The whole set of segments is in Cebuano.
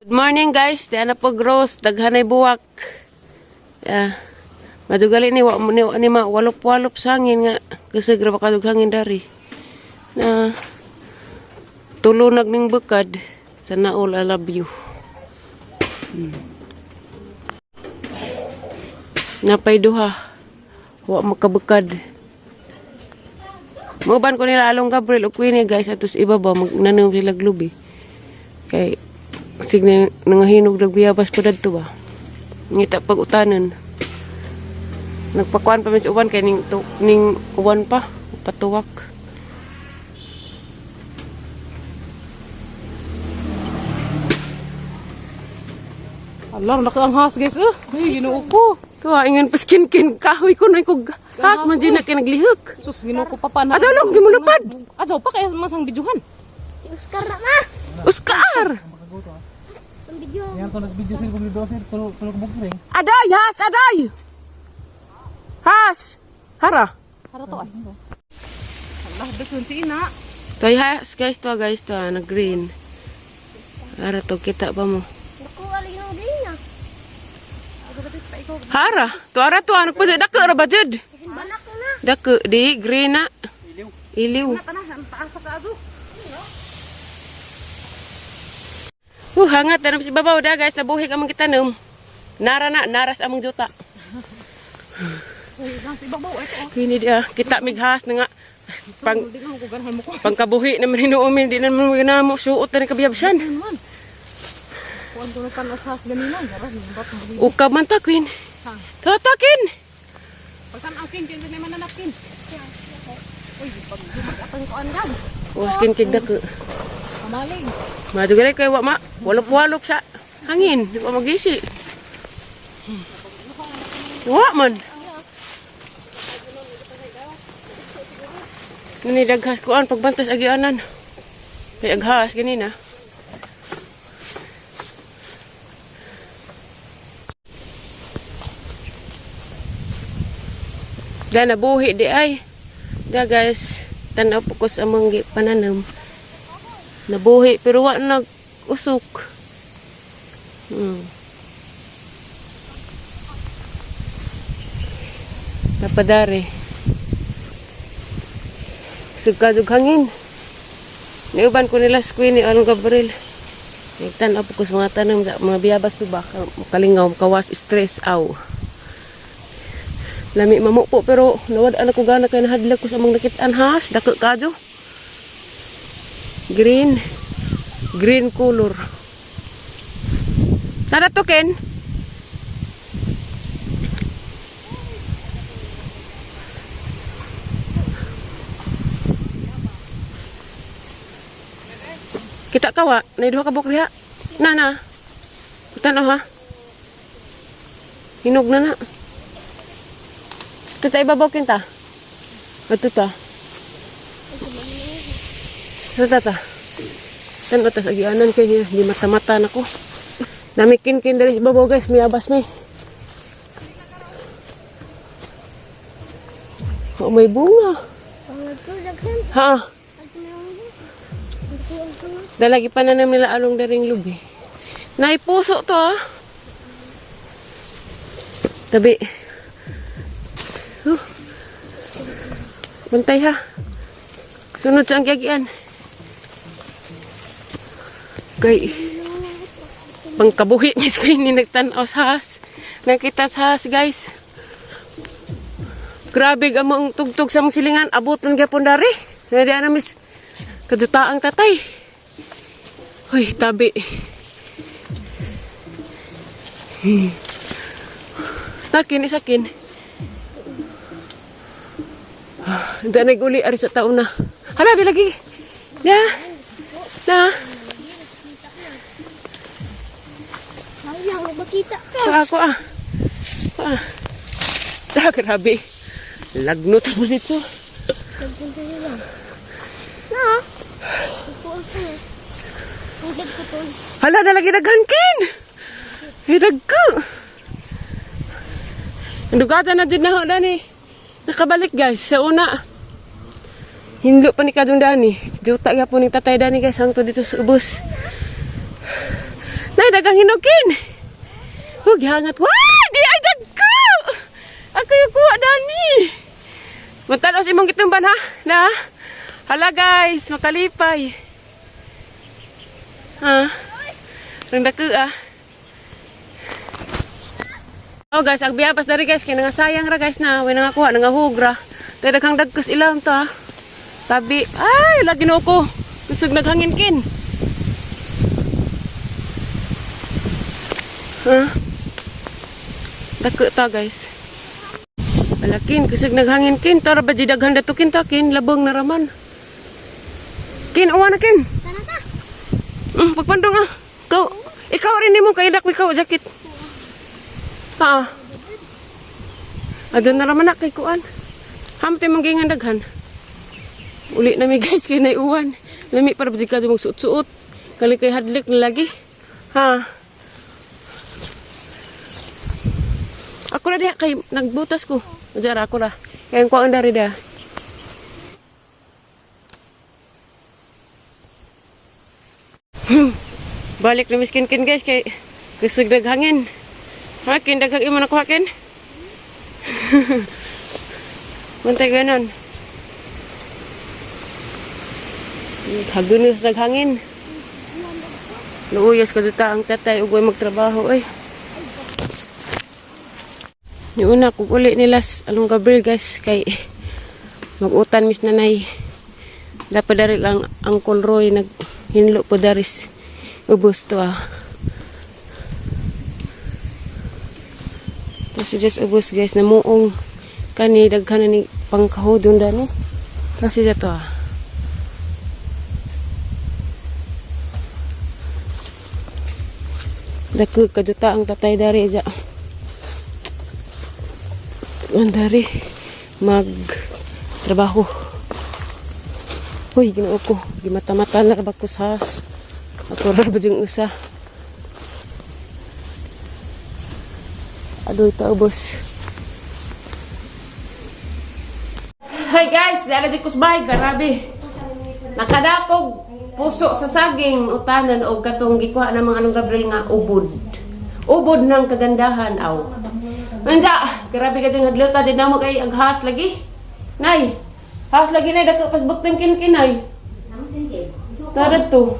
Good morning, guys. Di na po gross. Daghanay buwak. Yeah. Madugali ni wa ni, ni ma walop-walop sa hangin nga kasi grabe kadug hangin dari. Na tulunag ning bukad sa naol, I love you. Napay duha. Wa makabukad. Muban ko nila Along Gabriel o Queenie, guys, atos ibabaw magnanom sila glubi. Kay sige nangahinog nagbiyabas ko dadto ba. Ngita pag utanon. Nagpakuan pa mi sa uwan kay ning, tu, ning uwan pa patuwak. Alam, laki ang has, guys. Oh, ay, Ginoo ko. Tuwa ingon paskin-kin kahoy ko na ko has man din na kay naglihok. Sus, Ginoo ko papa na. Adyo lang gimulupad. Adyo pa kaya masang bidyuhan. Si Oscar na ma. Oscar. Ang video. Yan to nas video sir kung video sir tulo tulo kabuk ring. Aday has aday. Has. Hara. Hara to ay. Allah, dasun si ina. Toy has guys to guys to na green. Hara to kita pa mo. Naku, alin ng green ah. Hara, to ara to anak pa dako ra ba jud? Kasi banak na. Dako di green na. Iliw. Iliw. Tanan, ang taas sa kaado. Hangat na si babaw da guys, nabuhi ka among gitanom. Nara na, naras among juta. Uy, nasa ibabaw ito. Oh. Kini di ah, kita mighas na nga. Pang Di na ko ganahan mo ko. pangkabuhi naman hinuumin, di naman mo ginamo, suot na ni kabiyabsan. Man. Kuan ko na tanas has ganina. Gara, nimbat mo. Ukab man ta, Queen. Ha. Tatakin! Pagkan ang kin, kinsa naman nanapkin. Uy, pag atang kuan gan. Waskin kig dako. Kamaling. Madugalay kay wa ma, walop-walop sa hangin, di pa magisi. Wa man. Nini daghas kuan pagbantas agianan. Kay aghas ganina. Da nabuhi di ay. Da guys, tan-aw po ko sa among pananom. Nabuhi pero wa nag usok. Napadari. Sugkadug hangin. Niuban ko nila squeen ni Along Gabriel. Nagtan-aw po ko sa mga tanong, mga biyabas po ba? Kalingaw, kawas, stress, aw. Lami mamupo pero nawad anak ko gana kay nahadlak ko sa mga nakitaan has. Dako kadyo. Green. Green color. Tara to, Ken. Kita kawa, na duha ka buok diha. Na na. Tanaw ha. Hinog na na. Ito tayo ibabaw kinta. Ito ta. Ito ta ta. Tan atas agianan kay niya. Di mata-mata na ko. Namikin kin dali sa ibabaw guys. May abas may. Oh, may bunga. Ang nagtulaghan. Ha? At may Naku, ang sunod. Dalagi pa na namin nila along daring lubi. Naipuso to ah. Tabi. Huh. Bantay ha. Sunod sa ang giagian. Kay pangkabuhi mis ko ni nagtan-aw sa has. Nakita sa has guys. Grabe ang among tugtog sa among silingan. Abot man gyapon dari. Nadi na mis kadutaang tatay. Hoy, tabi. Takin, isakin. Da naguli ari sa taon na. Hala, di lagi. Na. Na. Sayang, nagmakita ka. Ta ako ah. Ah. Ta grabe. Lagnot mo nito. Nagpunta nila. Na. Naku, ang sunod. Ang nagputol. Hala, na lagi naghankin. Hirag ko. Dugata na dyan na ho, Dani. Nakabalik guys, sa una. Hinlo pa ni Kadong Dani. Juta nga po ni Tatay Dani guys, hangto dito sa ubos. Nay, dagang hinukin. Oh, gihangat. Wah, di ay dagko. Ako yung kuha dani. Magtanos imong gitumban ha? Na? Hala guys, makalipay. Ha? Rang dako ah. Oh guys, ang biyabas dari guys kay nga sayang ra guys na way nga kuha nga hugra. Kay daghang dagkos ilam to ah. Tabi. Ay, lagi no ko. Kusog naghangin kin. Ha? Dako ta guys. Alakin, kusog naghangin kin. Tara ba di daghan dato kin ta kin labong na raman. Kin, uwa na kin. Tara ta. Pagpandong ah. Ikaw, ikaw rin nimo kay dak ikaw jacket. Ha. Adun na raman na kay kuan. Hamti mong gingan daghan. Uli na mi guys kay naiuwan. Lami para ba ka mong suot-suot. Kali kay hadlik na lagi. Ha. Ako na diha kay nagbutas ko. Jara ako ra. Kay ang kuan dari da. Balik na miskin kin guys kay kusog daghangin. Ha kin daghang imo nakuha kin. Mantay ganon. Hagunos naghangin. Luuyas ka duta ang tatay ug way magtrabaho oy. Yung una kung uli nila along Gabriel guys kay magutan mis nanay. Dapat dari lang Uncle Roy naghinlo po daris ubos to ah. Tapos just ubos guys namuong kani daghan na ni pangkahodon dani. Tapos siya to ah. Dako kaduta ang tatay dari ja. Ang dari mag trabaho. Uy, ginoo ko. Gimata-mata na ra ba ko sa ako ra ba yung usa. Adoy ta ubos. Hi guys, dala di ko sa bahay, grabe. Nakadakog puso sa saging utanan og katong gikuha ng mga anong Gabriel nga ubod. Ubod ng kagandahan aw. Manja, grabe ka dyan hadlok ka dyan namo kay aghas lagi. Nay, has lagi nay dako pasbuk tang kinkinay. Tarad to.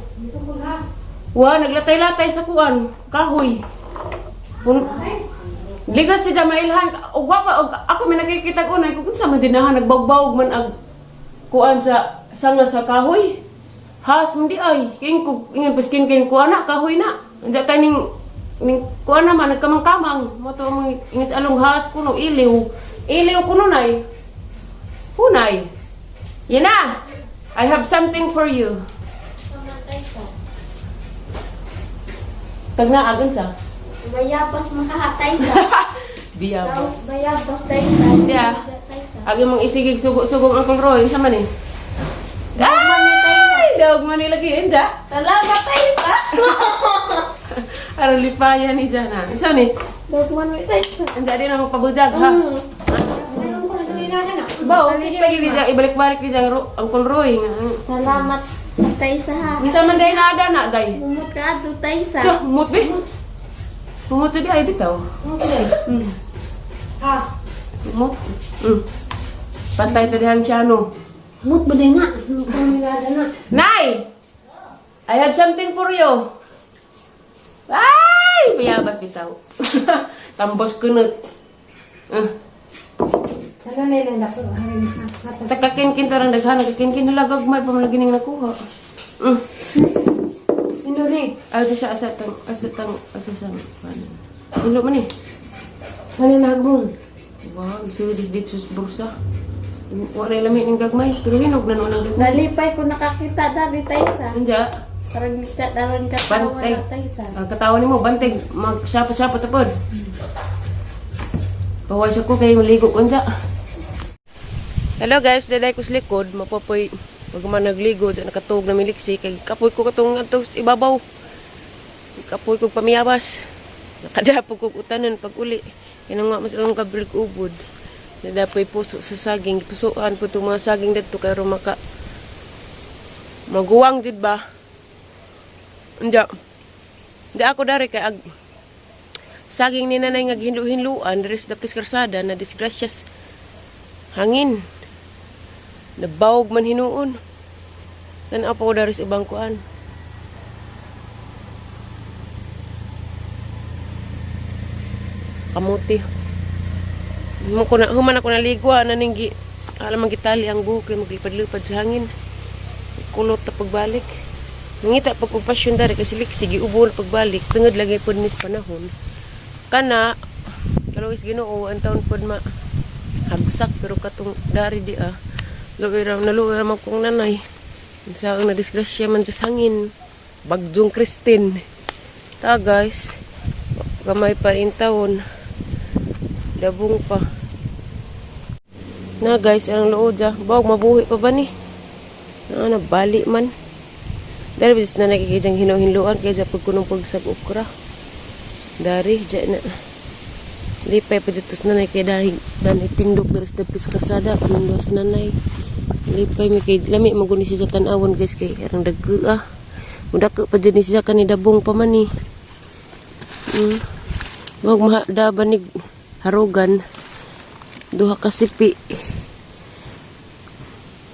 Wa naglatay-latay sa kuan, kahoy. Pun Ligas si Jamailhan, og wa pa og ako may nakikita ko na kung sa man dinahan nagbawgbawg man ang kuan sa sanga sa kahoy. Has hindi ay king ko ingon pas king king kuan na kahoy na. Anja kaning ning kuan na man nagkamang-kamang mo to ang ingis along has kuno iliw. Iliw kuno nay. Hunay. Yan na. I have something for you. Pamatay ka. Pag naagon sa. Bayabas makahatay ka. Biyabas. Tapos bayabas tayo sa. Yeah. Agi mong isigig sugo-sugong Uncle Roy sa man eh. Ay, dog man ni lagi inda. Talaga tayo pa. Aron lipayan ni Jana. Isa ni. Dogman mo tayo sa. Hindi din na magpabujag ha. Ba, oh, sige lagi di Jan, ibalik-balik di Jan Uncle Roy nga. Salamat tayo sa ha. Minsan man day na ada na day. Mumot ka ato tayo sa. So, mut bi. Mut di ay bitaw. Ha. Mut. Pantay ta dihan siya no. Mut ba din na? na. Nay! I have something for you. Ay! Bayabas bitaw. Tambos kunot. Ano na yun ako? Takakin-kin tarang daghan, nagkakin-kin nila gagmay pa man lagi ning nakuha. Sino ni? Ay, di siya asa tang asa tang asa sa ano. Ilo man eh. Ano na hagbong? Wow, gusto dito sa bursa. Wala lami ning gagmay, pero hinog na noon ang gagmay. Nalipay ko nakakita dali tayo sa. Anja, Parang kita darang katawa bantay. na tayo sa. Ang katawa nimo bantay magsapa-sapa tapod. Paway siya ko kay maligo ko unja. Hello guys, daday ko sa likod, mapapoy pag man nagligo sa nakatuog na miliksi kay kapoy ko katong adto sa ibabaw. Kapoy ko pamiyabas. Nakadapog ko utanan pag uli. Kaya nga mas ang Gabriel ko ubod. Nadapoy puso sa saging, pusoan po itong mga saging dito kay maka maguwang jud ba? Unja. Di ako dari kay ag saging ni nanay nga gihinlu-hinluan diri sa dapis karsada na disgrasyas hangin. Nabawog man hinuon. Tan-aw pa ko dari sa ibang kuan. Kamuti. Human ko na, human ako naligo, ana ning gi alam man gitali ang buhok kay maglipad-lipad sa hangin. Kulot na pagbalik. Nangita pag og pasyon dari kasi liksi giubo na pagbalik tungod lagi pod mis panahon. Kana kaluwis Ginoo ang taon pod ma hagsak pero katong dari di ah. Luoy ra naluoy ra man kong nanay. Sa ang nadisgrasya man sa hangin. Bagyong Christine. Ta guys. Gamay pa rin taon. Dabong pa. Na guys, ang luod ah. Bawag mabuhi pa ba ni? Na, nabali man. Dari bis na nakikita ang hinuhinluan kaya dyan pagkunong pagsag okra. Dari, dyan na. Lipay pa dito sa nanay kaya dahil dan itindok dari sa tapis kasada kanang dos nanay. Lipay mi kay lami maguni siya sa tan-awon guys kay arang dagko ah. Mudako pa dyan ni siya kani dabong pa man ni. Wag mahada banig harugan. Duha ka sipi.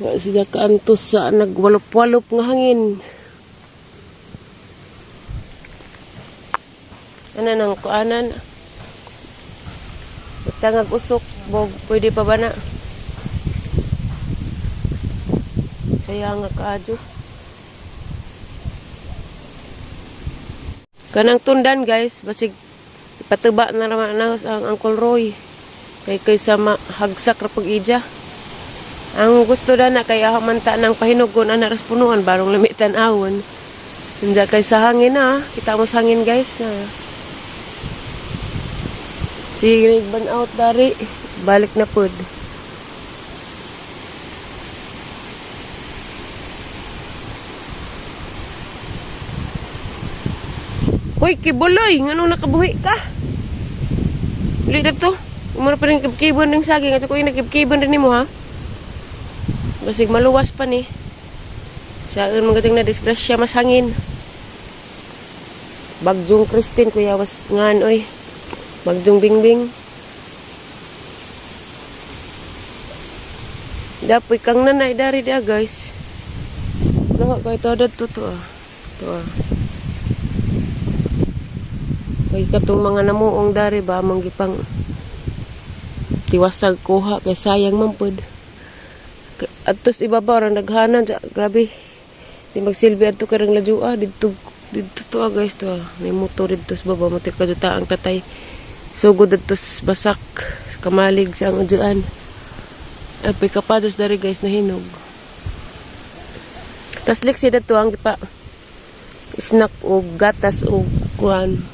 Wa siya kaantos sa nagwalop-walop nga hangin. Ano nang kuanan? Tangag usok, bog, pwede pa ba na? Saya nga kaadyo. Kanang tundan guys, basig ipatuba na raman na sa ang Uncle Roy. Kay kaysa mahagsak ra pag-ija. Ang gusto da na kay aho man ta ng pahinugon ana ras punuan barong lamitan awon. Hindi kay sa hangin na, kita mo sa hangin guys na. Sige, ban out dari, balik na pud. Hoy, kibuloy, ngano nakabuhi ka? Uli na to. Umano pa rin kibkibon ng saging. At ko yung nagkibkibon rin mo ha. Basig maluwas pa ni. Sa akin mga na disgrasya mas hangin. Bagyong Christine, kuya was ngan oy. Bagyong Bingbing. Dapoy kang nanay dari dia guys. Laha kay to to to ah. To ah. Kay katong mga namuong dari ba among gipang tiwasag kuha kay sayang man pud. Adtos ibabaw ra naghanan sa grabe. Di magsilbi adto karang ladua didto didto to ah, guys to ah. May motor didto sa baba mo kaduta ang tatay. Sugod adto sa basak sa kamalig sa ang udyaan. Apay kapadas dari guys nahinog. Tas liksi dadto ang gipa snack o gatas o kuan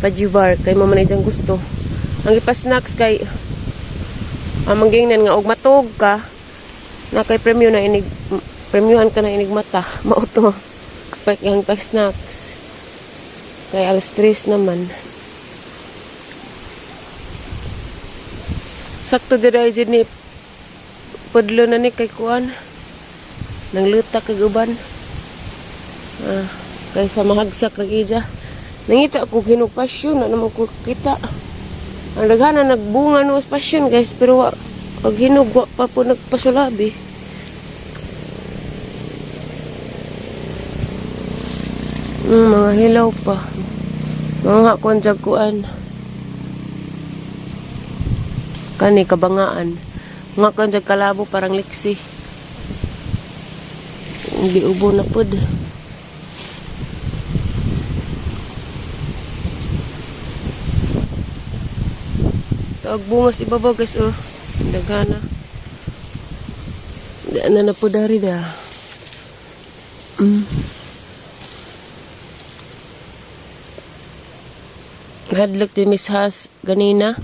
pajibar kay mama na diyang gusto. Ang ipa snacks kay ang manggingnan nga og matog ka na kay premyo na inig premyohan ka na inig mata mao to pag ang pag snacks kay alas 3 naman sakto diri jud ni pudlo na ni kay kuan nang lutak kag uban ah, kaysa mahagsak ra ija. Nangita ko hinog pasyon na naman ko kita ang daghana nagbunga no pasyon guys pero wa pag hinog wa pa po nagpasulabi. Mga hilaw pa. Mga kuan jag kuan. Kani kabangaan. Mga kuan jag kalabo parang liksi. Hindi ubo na pud. Tawag bungas ibabaw guys oh. Dagana. Dana na po dari da. Hadlok di Miss Has ganina.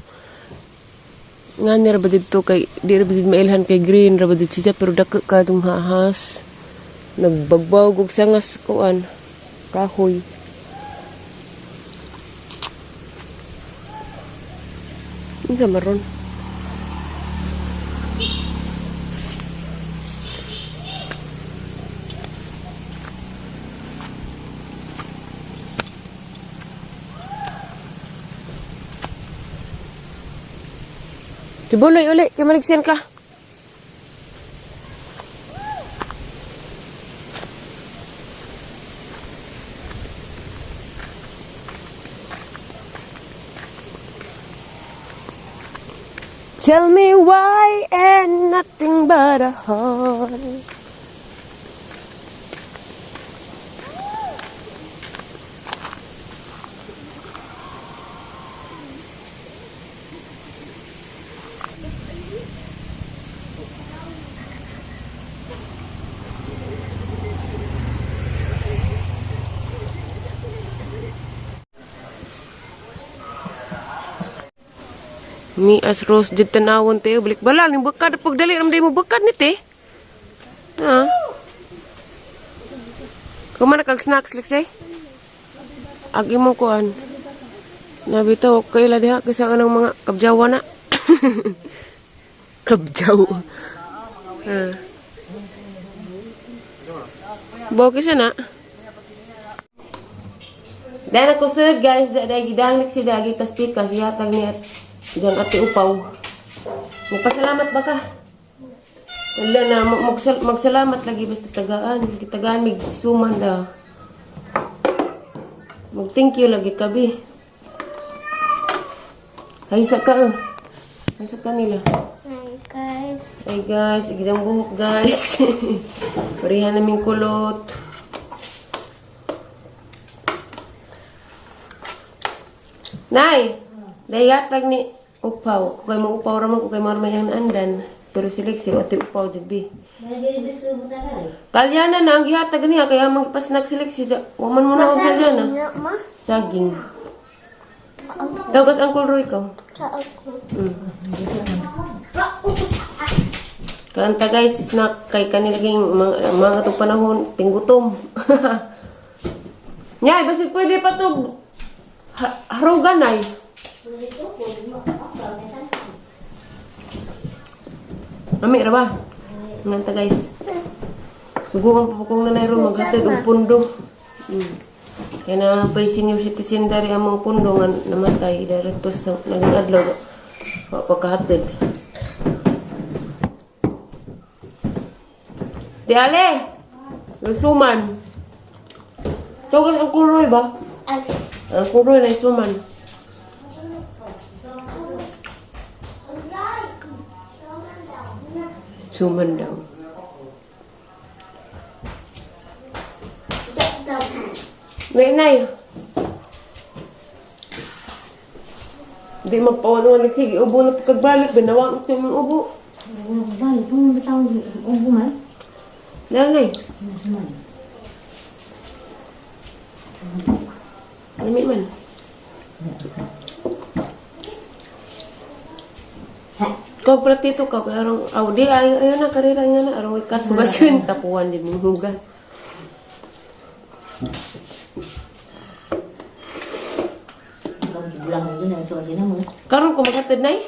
Nga ni ra ba didto kay di ra ba did mailhan kay green ra ba did siya pero dako kadtong hahas. Nagbagbawg og sangas kuan kahoy. Unsa maron? Tibuloy uli, kay maligsian ka. Tell me why and nothing but a heart. Mi as Rose jud tanawon te balik bala ning bakad pagdali ram day mo bakad ni te. Ha? Kuman kag snacks liksay? Ag imong kuan. Nabitaw kaila diha kasi ang mga kabjawa na. Kabjaw. Ha. Boki siya na. Dahil ako sir guys, dahil gidanglik si dagi kaspikas, yatag niya diyan ati upaw. Magpasalamat ba ka? Wala na, magsalamat lagi basta tagaan. Gitagaan mig suman da. Mag thank you lagi kabi. Ay sa ka eh. Ay sa kanila. Hi guys. Ay guys, igidang buhok guys. Pareha naming kulot. Nay! Dayatag ni upaw. Kung kay mo upaw raman, kung kay mo yang andan. Pero si Lexi, ati upaw jud bi. Kalyana na ang gihatag niya kaya magpasnak si Lexi. Waman mo na og salyana. Ma? Saging. Tagas ang kulroy ko. Sa ako. Kanta guys, snack kay kanila ging mga itong panahon, tinggutom. Nyay, basit pwede pa to harugan ay. Mami, ra ba? Nganta guys. Suguan pa po kong nanay ro maghatid og pundo. Kaya na pa senior citizen dari among pundo nga namatay daratos sa naging adlaw wa pa kahatid. Di ale! Lusuman. Tawag ang kuroy ba? Ali. Ang kuroy na suman. Suman daw. Nay, nay. Di magpawalo nga nagkigi. Ubo na pagkagbalik. Binawang ito yung ubo. Balik mo bitaw ubo man. Nanay. Lami man. Kau platito ka, kaya arong, aw, di, ay, ayun na, karira nga na, arong ikas, hugasin, tapuan, di mong hugas. Karon ko maghatid nay?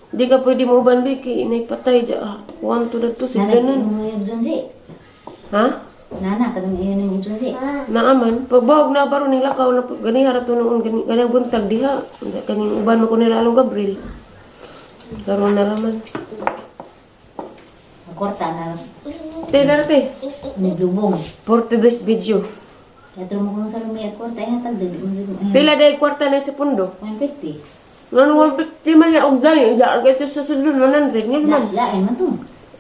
Di ka pwede mo uban, Vicky, inay patay, dya, ah, one to the two, sila nun. Ha? Nana, kadang iyon yung junji. Naaman, pagbawag na baro nila lakaw na gani harato noon gani gani buntag diha. Unsa kaning uban mo ko nila along Gabriel. Karon na raman. Ang kwarta na Te darte. niglubong. For today's video. Kaya mo kung sa lumi at kwarta, ay hatag dyan. Pila day kwarta na sa pundo. 150. Ngano 150 man ya og dali, da agad sa sulod 100 ngano man. Lain man to.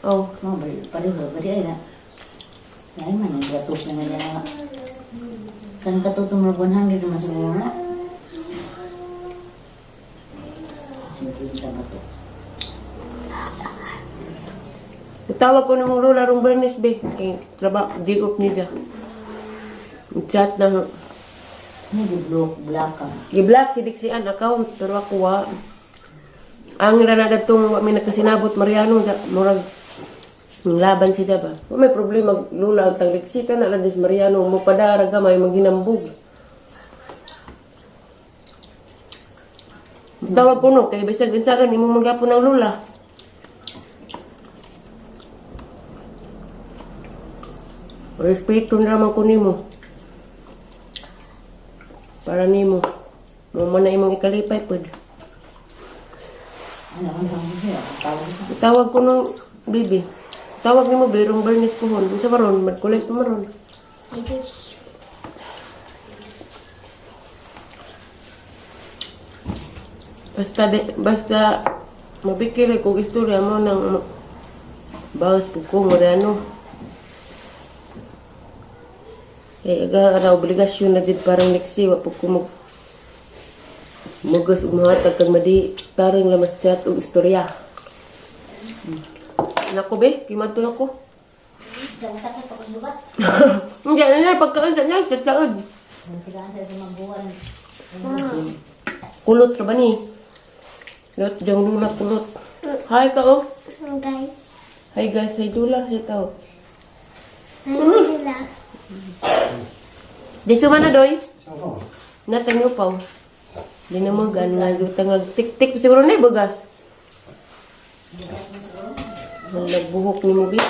Oh. Mga bali, pareho, bali ay na. Lain man, ang gatos na nga na. Kan katuto mo 100 naman siguro na. 50 ba to? Tawag ko ng lola rong Bernice be. Kay traba di up niya. Chat na Hindi, block, black ka. Gi-block si Dixian account pero ako wa. Ang ra na datong wa mi nakasinabot Mariano da, murag laban si ba. Wa may problema lula ang tagliksi ka na lang des Mariano mo padara gamay maghinambog. Tawag ko no kay bisag unsa ka nimo magyapon ang lula. Respeto na man ko nimo. Para nimo. Mo mo na imong ikalipay pod. Ano ang tawag siya? Tawag siya. Tawag ko nung bibi. Tawag nimo birong Bernice pohon. Unsa ba ron? Magkulis pa maron. Basta de, basta mabikil kog istorya mo nang bawas pug ko mo ano. Eh aga ra obligasyon na jud parang next wa pug ko mag mugas ug mohatag kag madi tarang lamas chat og istorya. Nako be, kimato nako. Sa utak ko pagkubas. Hindi na pagkaon sa niya, sa taon. Sigaan sa magbuwan. Kulot ra ba ni? Lot jang lula kulot. Hi ka oh. Hello guys. Hi guys, hi Dula, hi tao. Hi Lula. Di suma na doy. Natang upaw. Di na mo gan nga tangag tik-tik siguro na bugas. Wala buhok ni mo bi.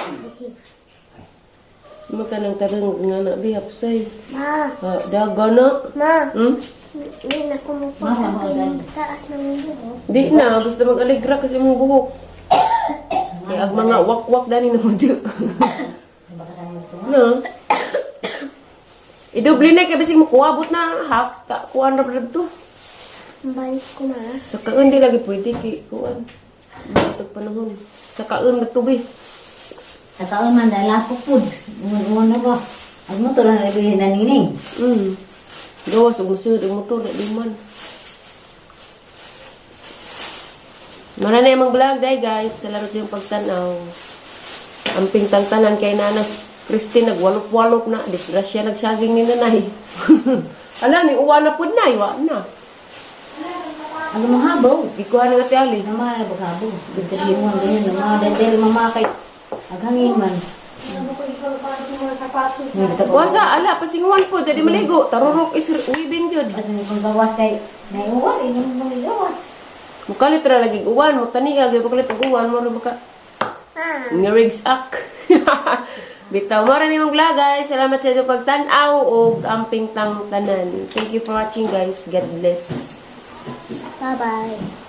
Mata nang tarang nga na bi hapsay. Ma, Ha, daga na. ma. Hindi na kumupunta kayo taas ng buhok. Di na, basta mag-aligra kasi mong buhok. Kaya ang mga wakwak dani na mo di. Baka sa mga ito. No. Idoble na kay bisig mo kuabot na half ta kuan ra to. Balik ko ma. Sa kaon di lagi pwede kay kuan. Matag panahon. Sa kaon na tubi. Sa kaon man dahil ako pud. Ungon na ba? Ang motor na nabili na nining. Gawas ug musud ug motor na di man. Mara na imong vlog day guys. Salamat sa iyong pagtan-aw. Amping tangtanan kay Nanas Christine nagwalop-walop na. Disgrasya nagsaging ni nanay. Ala ni uwa na pud na, iwa na. Ang mga habaw. Gikuha na nga ti Ali. Nama na bagabo. Gusto mo ganyan. Nama dahil mamakay. Ang hangin man. Wasa ala pasinguan po dali maligo. Tarurok is weaving jud. At ang kung gawas kay naiuwan, ingon mo gawas. Mukalit ra lagi uwan, mutani gyud mukalit og uwan mo ra maka ngirigs ak. Bitaw mo rin imong vlog guys. Salamat sa inyong pagtan-aw ug amping tang tanan. Thank you for watching guys. God bless. Bye-bye.